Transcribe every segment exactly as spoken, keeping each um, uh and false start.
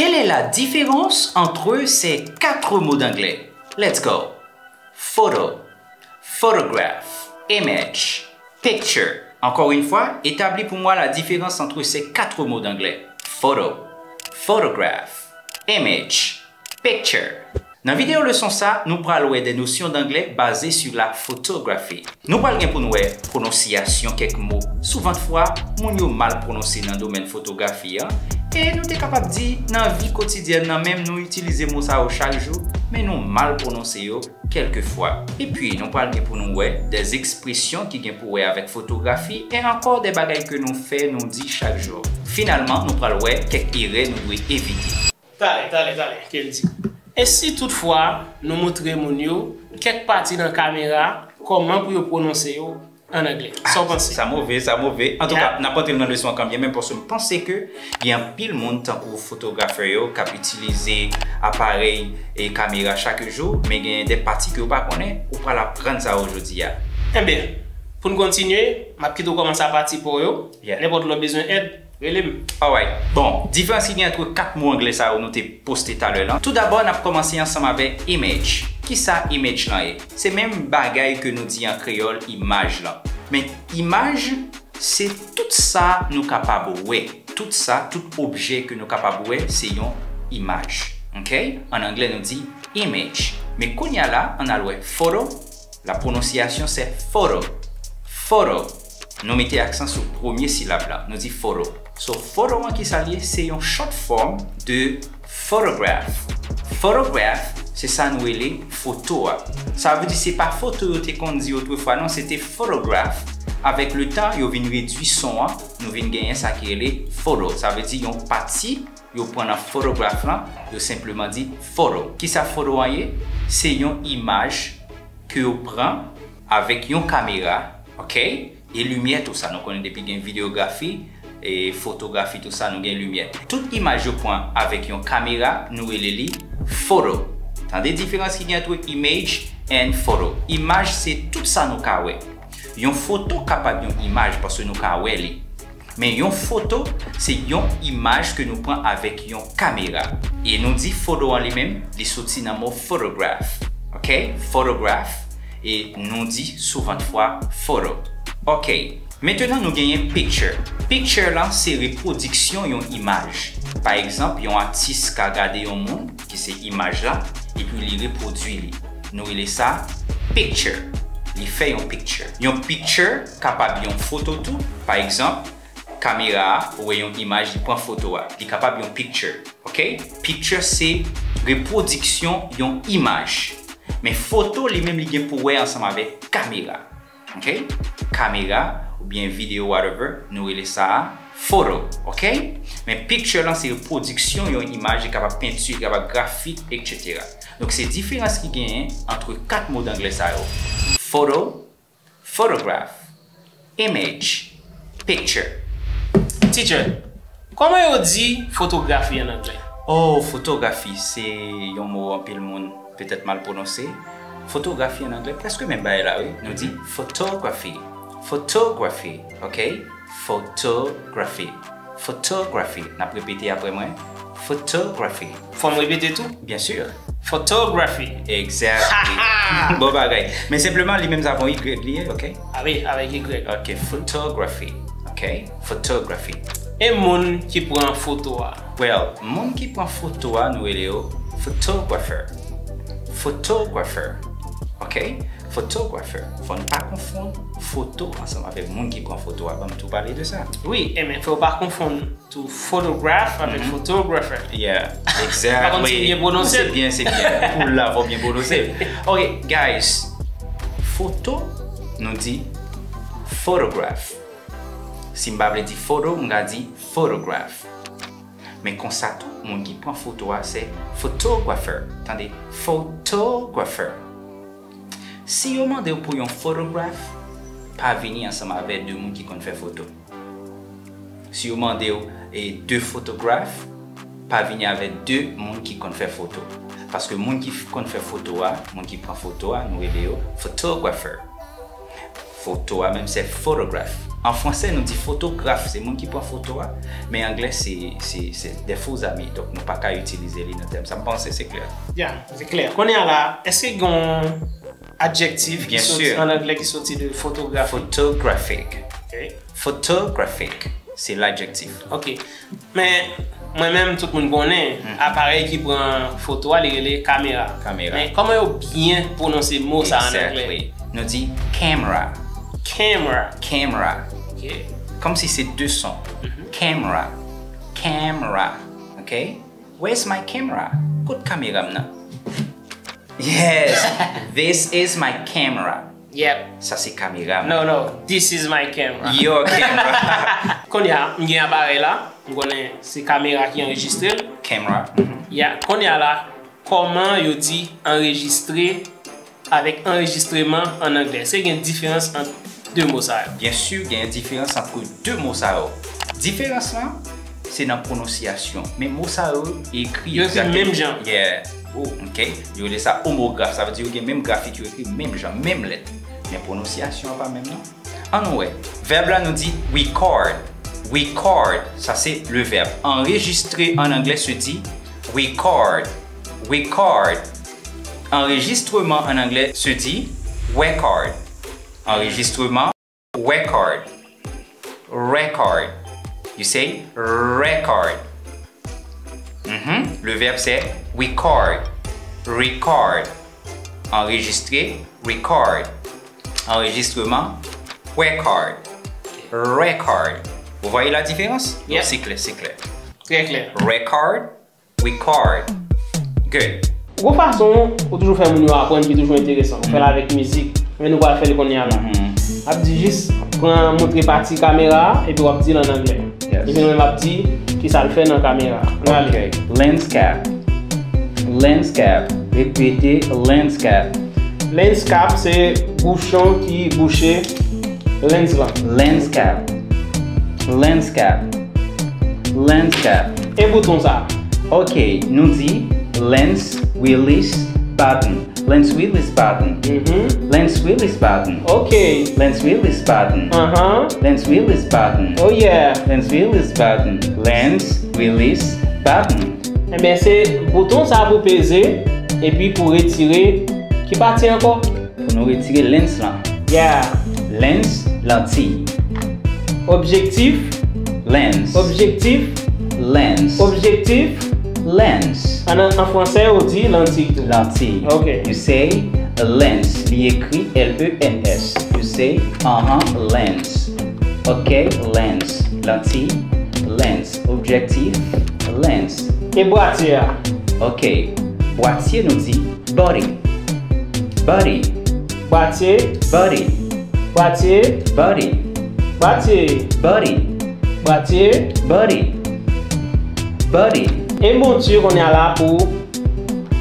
Quelle est la différence entre ces quatre mots d'anglais? Let's go. Photo, photograph, image, picture. Encore une fois, établis pour moi la différence entre ces quatre mots d'anglais. Photo, photograph, image, picture. Nan videyo leson sa, nou pral wè de nosyon d'anglais basé sur la photographie. Nou pral gen pou n wè pwononsiyasyon kèk mo. Souvantfwa, moun yo mal pwononse nan domèn fotografi an, e nou te kapab di nan vi kotidyèn nan menm nou itilize mo sa yo chak jou, men nou mal pwononse yo kèlkefwa. Epi, nou pral gen pou nou wè des expressions ki gen pou wè avèk fotografi e ankò de bagay ke nou fè, nou di chak jou. Finalman, nou pral wè kèk erè nou dwe evite. Talè, talè, talè, ke l di. E si toutfwa nou montre moun yo kèk pati nan kamera, kòman pou yo pwononse yo an anglè? Sa w panse? Sa move, sa move. Antouka, n ap antre nan leson an kanmenm, paske m panse ke gen anpil moun, tankou fotografè yo, k ap itilize aparèy e kamera chak jou, men gen de pati ke yo pa konnen, ou pral aprann sa yo jodi a. Enben, pou n kontinye, m ap kite w kòmanse a pati pa w yo. Yeah. Nenpòt lè w bezwen èd, rele m. Alright. Bon, diferans ki gen ant kat mo anglè sa yo nou te poste talè la. Toudabò, n ap kòmanse ansanm avèk image. Kisa image lan ye? Se menm bagay ke nou di an kreyòl imaj lan. Men imaj, se tout sa nou kapab wè. Tout sa, tout objè ke nou kapab wè, se yon imaj. Ok? An anglè, nou di image. Men kounye a la, ann al wè photo. La pwononsiyasyon se photo. Photo. Nou mete aksan sou premye silab la. Nou di photo. So, photo an ki sa l ye? Se yon short form de photograph. Photograph, se sa nou rele foto a. Sa vle di se pa foto yo te konn di otrefwa, non, se te photograph. Avèk le tan, yo vin redui son an, nou vin genyen sa ki rele photo. Sa vle di yon pati yo pran nan fotograf lan, yo senpleman di foto. Kisa foto an ye? Se yon imaj ke yo pran avèk yon kamera, ok? E limyè tou sa, nou konnen depi gen videyografi, e fotografi tou sa, nou gen limyè. Tout imaj yo pran avèk yon kamera, nou rele li foto. Tande diferans ki gen ant image and photo. Imaj se tout sa nou ka wè. Yon foto kapab yon imaj paske nou ka wè li. Men yon foto, se yon imaj ke nou pran avèk yon kamera. E nou di foto an li menm, li soti nan mo photograph. Ok? Photograph. E nou di souvantfwa foto. Ok. Mentenan nou genyen picture. Picture lan se repwodiksyon yon imaj. Pa egzanp, yon atis ka gade yon moun, ki se imaj la, epi li repwodui li. Nou rele sa picture. Li fè yon picture. Yon picture kapab yon foto tou. Pa egzanp, kamera a, ou wè yon imaj, li pran foto a. Li kapab yon picture. Ok? Picture se repwodiksyon yon imaj. Men foto li menm li gen pou wè ansanm avèk kamera. Ok? Kamera oubyen videyo, whatever, nou rele sa foto. Ok? Men picture lan se repwodiksyon yon imaj, li kapab penti, li kapab grafik, et cetera. Donk se diferans ki genyen ant kat mo danglè sa yo. Photo, photograph, image, picture. Teacher, kòman yo di fotografi an anglè? Oh, fotografi se yon mo anpil moun petèt mal pwononse. Fotografi an anglè prèske menm bagay la, wi. Nou di photography. Photography, ok? Photography. Photography. N ap repete apre mwen. Photography. Fò m repete tou? Byen si. Photography. Exactly. Bon bagay. Men senpleman, li menm sa avèk Y li ye, ok? A wi, avèk Y. Ok, photography. Ok, photography. E moun ki pran foto a? Well, moun ki pran foto a, nou rele yo photographer. Photographer. Ok? Photographer. Fò n pa konfonn foto ansanm avèk moun ki pran foto a. Ban m tou pale de sa. Wi, enben, fò w pa konfonn tou photograph avèk photographer. Yeah, exactly. Pa konn si m byen pwononse l. Se byen, se byen. Pou la, fò w byen pwononse l. Ok, guys. Foto, nou di photograph. Si m pa vle di foto, m ka di photograph. Men konsa tou, moun ki pran foto a, se photographer. Tande, photographer. Si yo mande w pou yon photograph, pa vini ansanm avè de moun ki konn fè foto. Si yo mande w, e, de photograph, pa vini avè de moun ki konn fè foto. Paske moun ki f-, konn fè foto a, moun ki pran foto a, nou rele yo photographer. Foto a menm se photograph. An fransè, nou di fotograf, se moun ki pran foto a, men anglè, se, se, se des faux amis. Donk, nou pa ka itilize li nan tèm sa. M panse se klè. Ya, se klè. Kounye a la, èske gen yon adjektif ki soti an anglè ki soti de fotografik? Photographic. Ok. Photographic, se ladjektif. Ok. Men, mwen menm, tout moun konnen, aparèy ki pran foto a, li rele kamera. Kamera. Men, kòman yo byen pwononse mo sa an anglè? Exactly. Nou di camera. Camera. Camera. Ok. Kòmsi se de son. Camera. Camera. Ok? Where's my camera? Kot kamera m nan? Yes. This is my camera. Yep. Sa se kamera m. No, no. This is my camera. Your camera. Kounye a, m gen aparèy la. M konnen se kamera ki anrejistre l. Camera. Ya, kounye a la, kòman yo di anrejistre avèk anrejistreman an anglè? Èske gen diferans ant de mo sa yo? Byensi, gen diferans ant de mo sa yo. Diferans lan, se nan pwononsyasyon. Men mo sa yo ekri Yo ekri egzakteman. Menm jan. Yeah. Ok. Yo rele sa omograf. Sa vle di yo gen menm grafik, yo ekri menm jan, menm lèt. Men pwononsyasyon an pa menm non. Ann nou wè. Vèb la nou di record. Record, sa se le verbe. Anrejistre an anglè se di record. Record. Anrejistreman an anglè se di record. Anrejistreman, record. Record. You say record. Mhm. Le verbe c'est record. Record. Anrejistre, record. Anrejistreman, record. Record. Vous voyez la différence? Yep. Se klè, se klè. Trè klè. Record, record. Good. Gon fason ou toujou fè moun yo aprann ki toujou enteresan. Ou fè l avèk mizik, men nou pral fè l kounye a la. Ap di jis pran montre pati kamera a, epi w ap di l an anglè. Yes. Epi nou menm ap di ki sa l fè nan kamera. Ann ale. Ok. Lens cap. Lens cap. Repete lens cap. Lens cap se bouchon ki bouche lens lan. Lens cap. Lens cap. Lens cap. E bouton sa? Ok, nou di lens release button. Lens release button. Mhm. Lens release button. Ok. Lens release button. Anhan. Lens release button. Oh yeah. Lens release button. Lens release button. Ebyen, se bouton sa pou peze epi pou retire ki pati ankò? Pou nou retire lens lan. Yeah. Lens, lantiy. Objektif. Lens. Objektif. Lens. Objektif. Lens. An, an fransè, ou di lantiy tou. Lantiy. Ok. You say lens. Li ekri L E N S. You say, uh-huh, lens. Ok, lens. Lantiy, lens. Objektif, lens. E bwatye a? Ok. Bwatye nou di body. Body. Bwatye. Body. Bwatye. Body. Bwatye. Body. Bwatye. Body. Body. E monti kounye a la pou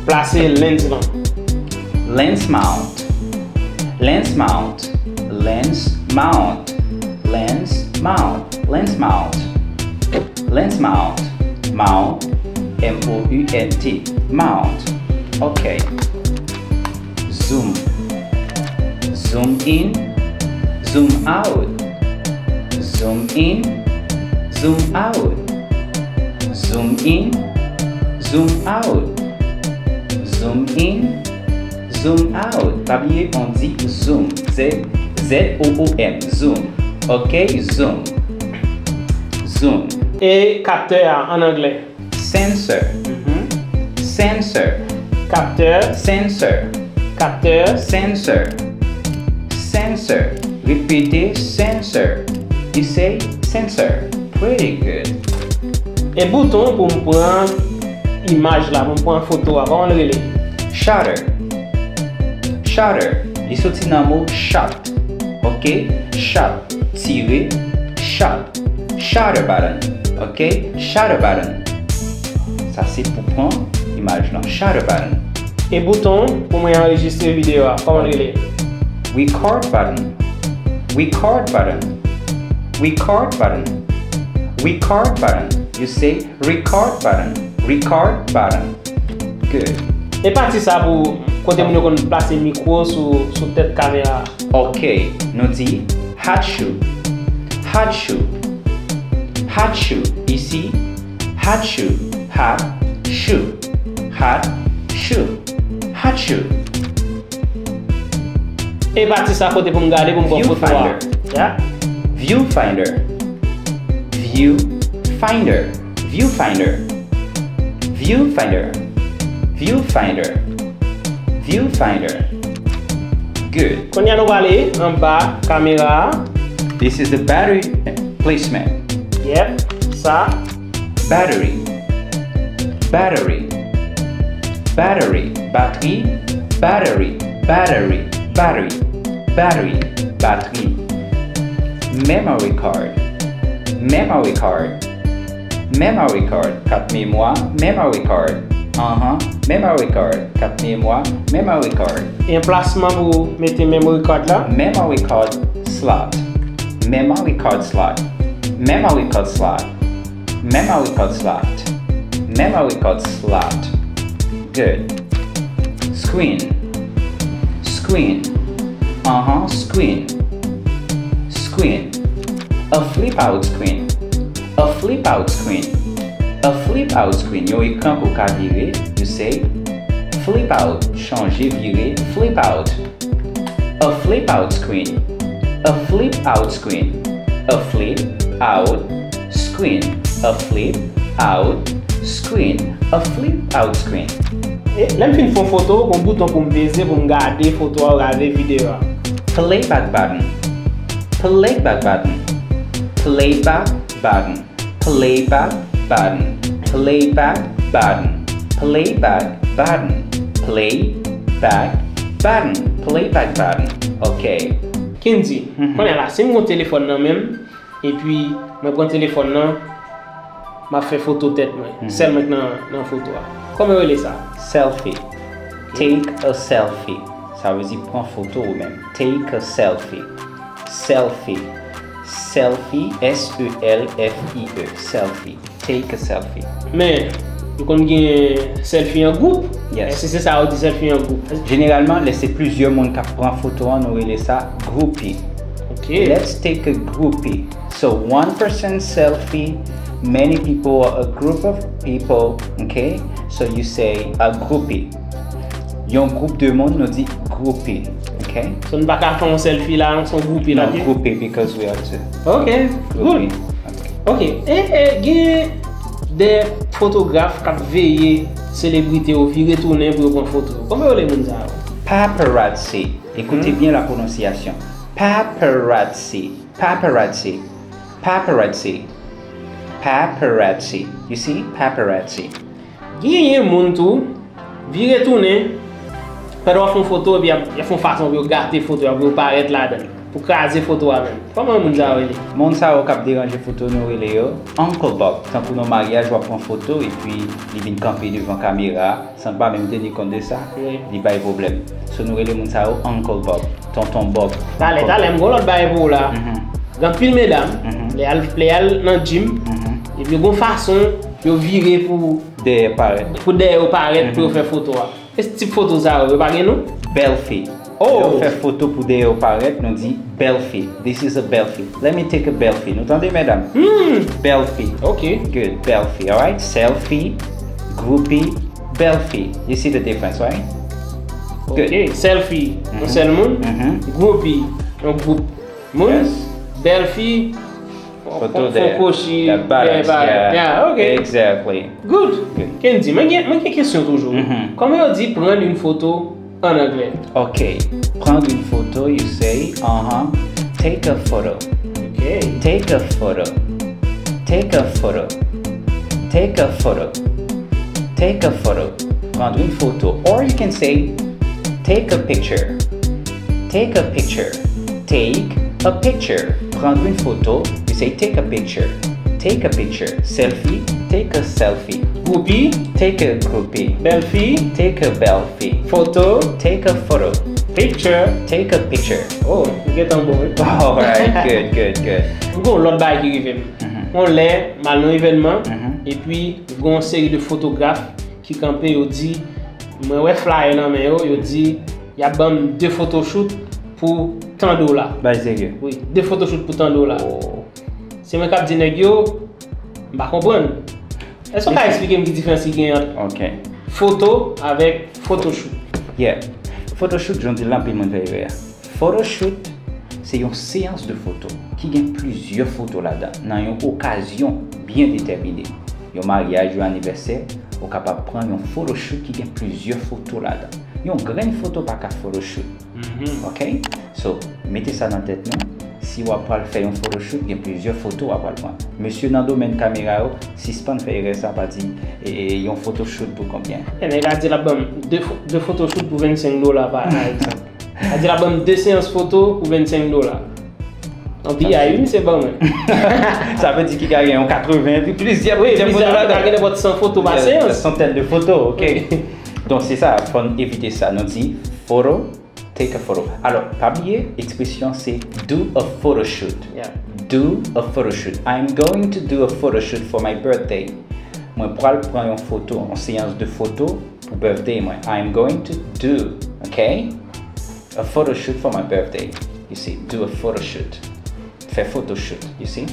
plase lens lan. Lens mount. Lens mount. Lens mount. Lens mount. Lens mount. Lens mount. Mount. M O U N T. Mount. Ok. Zoom. Zoom in. Zoom out. Zoom in. Zoom out. Zoom in. Zoom out. Zoom in. Zoom out. Pa bliye, on di zoom. Z, Z O O M. Zoom. Ok? Zoom. Zoom. E kaptè a an anglè? Sensor. Mhm. Sensor. Kaptè. Sensor. Kaptè. Sensor. Sensor. Repete sensor. You say sensor. Pretty good. E bouton pou m pran imaj la, pou m pran foto a, kòman l rele? Shutter. Shutter. Li soti nan mo shot. Ok? Shot. Tire. Shot. Shutter button. Ok? Shutter button. Sa se pou pran imaj lan. Shutter button. E bouton pou mwen anrejistre videyo a, kòman l rele? Record button. Record button. Record button. Record button. You say record button. Record button. Good. E pati sa pou kote moun yo konn plase mikwo sou, sou tèt kamera a? Ok, nou di hot shoe. Hot shoe. Hot shoe. Isi, hot shoe. Hot shoe. Hot shoe. Hot shoe. E pati sa kote pou m gade pou m pran foto a. Viewfinder. Yeah. Viewfinder. Viewfinder. Viewfinder. Viewfinder. Viewfinder. Viewfinder. Good. Kounye a nou prale anba kamera a. This is the battery placement. Yep, sa. Battery. Battery. Battery. Batri. Battery. Battery. Battery. Battery. Batri. Memory card. Memory card. Memory card, kat memwa, memory card. Anhan, memory card, kat memwa, memory card. Anplasman pou mete memory card la. Memory card slot. Memory card slot. Memory card slot. Memory card slot. Memory card slot. Good. Screen. Screen. Anhan, screen. Screen. A flip out screen. A flip out screen. A flip out screen. Yon ekran ke w ka vire. You say flip out. Chanje, vire. Flip out. A flip out screen. A flip out screen. A flip out screen. A flip out screen. A flip out screen. E lè m fin fè yon foto, gon bouton pou m peze pou m gade foto a, gade videyo a. Playback button. Playback button. Playback button. Playback button. Playback button. Playback button. Playback button. Playback button. Ok. Kendy, kounye a la, si m gon telefòn nan men m, epi mwen pran telefòn nan, m ap fè foto tèt mwen, sèl mwen k nan, nan foto a. Kòman yo rele sa? Selfie. Take a selfie. Sa vle di pran foto ou menm. Take a selfie. Selfie. Selfie, S E L F I E. Selfie. Take a selfie. Men, yo konn gen selfie an gwoup? Yes. Èske se sa yo di selfie an gwoup? Jeneralman, lè se plizyè moun k ap pran foto an, nou rele sa groupi. Ok. Let's take a groupie. So one person selfie, many people, a group of people, ok? So you say a groupie. Yon gwoup de moun, nou di groupi, ok? So nou pa ka fè yon selfie la, se yon groupi la, non, ok? Groupi, because we are two. Ok, good. Groupi. Ok. Ok, e, e, gen de fotograf k ap veye selebrite yo vire tounen pou yo pran foto. Kòman yo rele moun sa yo? Paparazzi. Écoutez bien la prononciation. Paparazzi. Paparazzi. Paparazzi. Paparazzi. You see? Paparazzi. Genyen moun tou, vire tounen, pandan w ap fè yon foto, epi y ap, y ap fè yon fason pou yo gate foto a, pou yo parèt ladan l, pou kraze foto a menm. Kòman moun sa yo rele? Moun sa yo k ap deranje foto, nou rele yo Uncle Buck. Tankou nan maryaj, w ap pran foto, epi li vin kanpe devan kamera a, san l pa menm teni kont de sa, wi, li bay pwoblèm. So, nou rele moun sa yo Uncle Buck, Tonton Buck. Talè, talè, m gon lòt bagay pou ou la. Mhm. Gen anpil medam, mhm, lè y al, lè y al nan gym, mhm, epi yo gon fason yo vire pou dèyè parèt, pou dèyè yo parèt, pou yo, mhm, fè foto a. E tip foto sa yo, yo pa gen non? Belfie. Oh! Lè yo fè foto pou dèyè yo parèt, nou di belfie. This is a belfie. Let me take a belfie. Nou tande, medam? Hmm. Belfie. Ok. Good. Belfie. Alright? Selfie, groupie, belfie. You see the difference, right? Good. Ok. Selfie, yon, mhm, sèl moun. Mhm. Groupie, yon gwoup moun. Yes. Belfie, foto de, fon kochi, de parèt, yeah, yeah, ok. Exactly. Good. Good. Kendy, mwen gen, mwen gen kesyon toujou. Mhm. Kòman yo di prendre une photo en anglais? Ok. Prendre une photo, you say, uh-huh, take a photo. Ok. Take a photo. Take a photo. Take a photo. Take a photo. Prendre une photo. Or you can say, take a picture. Take a picture. Take a picture. Prendre une photo. You say take a picture. Take a picture. Selfie. Take a selfie. Groupi. Take a groupie. Belfie. Take a belfie. Foto. Take a photo. Picture. Take a picture. Oh, m gentan bon, wi. Alright, good, good, good. M gen yon lòt bagay ki rive m. Mhm. Yon lè, m al nan evènman, mhm, epi gen yon seri de fotograf ki kanpe, yo di, mwen wè flyer nan men yo, yo di, y ap ban m de photoshoot pou tan dola. Bay serye. Wi, de photoshoot pou tan dola. Oh. Se mwen k ap di nèg yo, m pa konprann. Èske w ka eksplike m ki diferans ki gen ant Ok. foto avèk photoshoot? Yeah. Photoshoot, jan w di l la, anpil moun fè erè a. Photoshoot, se yon seyans de foto ki gen plizyè foto ladan, nan yon okazyon byen detèmine. Yon maryaj, yon anivèsè, ou kapab pran yon photoshoot ki gen plizyè foto ladan. Yon grenn foto pa ka photoshoot. Ok? So, mete sa nan tèt nou. Si w ap pral fè yon photoshoot, gen plizyè foto w ap pral pran. Mesye nan domèn kamera yo, sispann fè erè sa, pa di e, e, yon photoshoot pou konbyen. E nèg la di l ap ban m de, fo- de photoshoot pou vennsenk dola, pa pa egzanp. L a di l ap ban m de seyans foto pou vennsenk dola. Anpi a wi, misye ban mwen. Sa vle di ki ka gen yon katreven epi plizyè, Wi, plizyè foto plizyè, ladan. Ka gen nenpòt san foto pa seyans. Santèn de foto, ok. Donk se sa, fò n evite sa. Nou di photo, take a photo. Alò, pa bliye, ekspresyon se do a photoshoot. Yeah. Do a photoshoot. I'm going to do a photoshoot for my birthday. Mwen pral pran yon foto, yon seyans de foto pou birthday mwen. I'm going to do, ok? A photoshoot for my birthday. You see, do a photoshoot. Fè photoshoot, you see?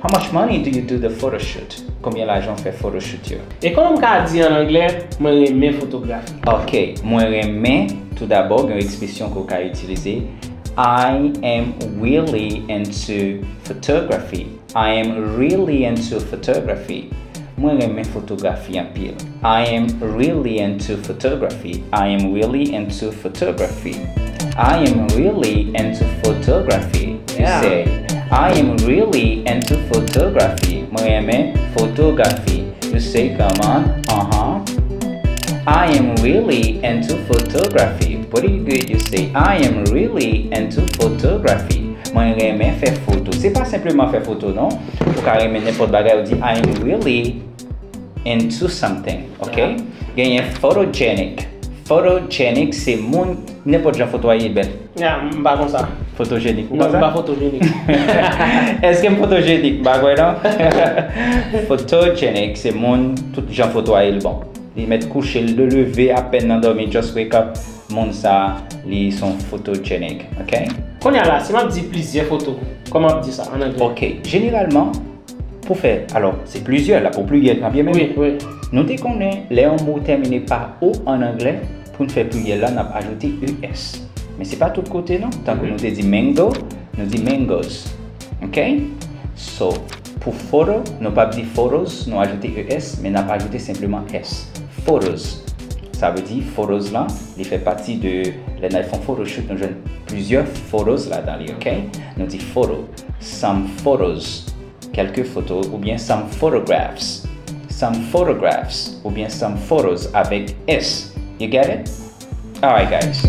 How much money do you do the photoshoot? Konbyen lajan w fè photoshoot yo? E kòman m ka di an anglè, mwen renmen fotografi? Ok, mwen renmen, tou dabò, gen yon ekspresyon ke w ka itilize. I am really into photography. I am really into photography. Mwen renmen fotografi anpil. I am really into photography. I am really into photography. I am really into photography. You Yeah. say, I am really into photography. Mwen renmen fotografi. You say, come on. Uh-huh. I am really into photography. Pretty good, you say, I am really into photography. Mwen renmen fè foto. Se pa senpleman fè foto, non. Ou ka renmen nenpòt bagay, ou di, I am really into something, ok? Genyen photogenic. Photogenic, se moun, nenpòt jan foto a ye bèl. Ya, m pa konsa. Fotojenik, ou Non, m konsa? Pa fotojenik. Èske m fotojenik? M pa kwè, non. Photogenic, se moun, tout jan foto a ye l bon. Li mèt kouche, l leve apèn nan dòmi, just wake up. Moun sa, li se yon photogenic, ok? Kounye a la, si m ap di plizyè foto, kòman m ap di sa an anglè? Ok, jeneralman, pou fè, alò, se plizyè la, pou pliryèl, kanmenm. Wi, wi. Nou te konnen, lè yon mo tèmine pa o an anglè, pou n fè pliryèl la, n ap ajoute es. Men se pa tout kote, non. Tankou nou te di mango, nou di mangoes. Ok? So, pou photo, nou p ap di photos, nou ajoute es, men n ap ajoute senpleman s. Photos. Sa vle di, photos lan, li fè pati de, lè n al fè yon photoshoot, nou jwenn plizyè photos ladan li, ok? Nou di photo, some photos, kèlke foto, oubyen some photographs. Some photographs, oubyen some photos avèk s. You get it? Alright, guys.